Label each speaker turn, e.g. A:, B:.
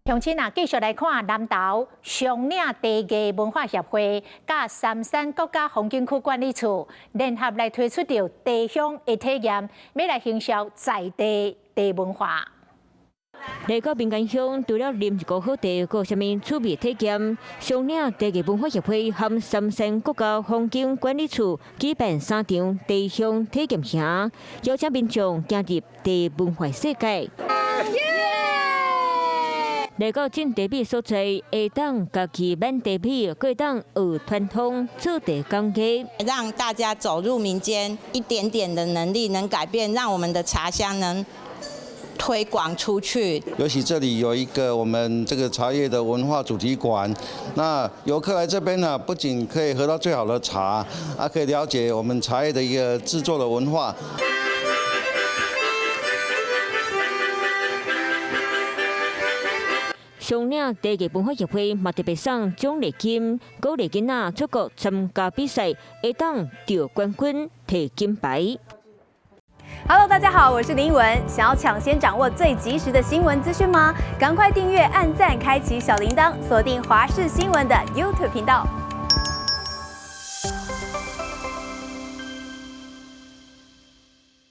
A: 鄉親啊，繼續來看南投雙嶺茶藝文化協會佮三山國家風景區管理處聯合來推出著茶鄉的體驗，欲來行銷在地茶文化。
B: 來到民間鄉，除了啉一壺好茶，閣有啥物趣味體驗？雙嶺茶藝文化協會和三山國家風景管理處舉辦三場茶鄉體驗行，邀請民眾行入茶文化世界。來到種茶米所在，會當家己挽茶米，閣會當學傳統做茶工藝。
C: 讓大家走入民間，一點點的能力能改變，讓我們的茶鄉能推廣出去。
D: 尤其這裡有一個我們這個茶葉的文化主題館，那遊客來這邊呢，不僅可以喝到最好的茶，啊，可以了解我們茶葉的一個製作的文化。
B: 雙嶺茶藝文化協會嘛特別送獎勵金，鼓勵囡仔出國參加比賽，會當得冠軍、提金牌。
E: Hello，大家好，我是林文。想要搶先掌握最及時的新聞資訊嗎？趕快訂閱、按讚、開啟小鈴鐺，鎖定華視新聞的 YouTube 頻道。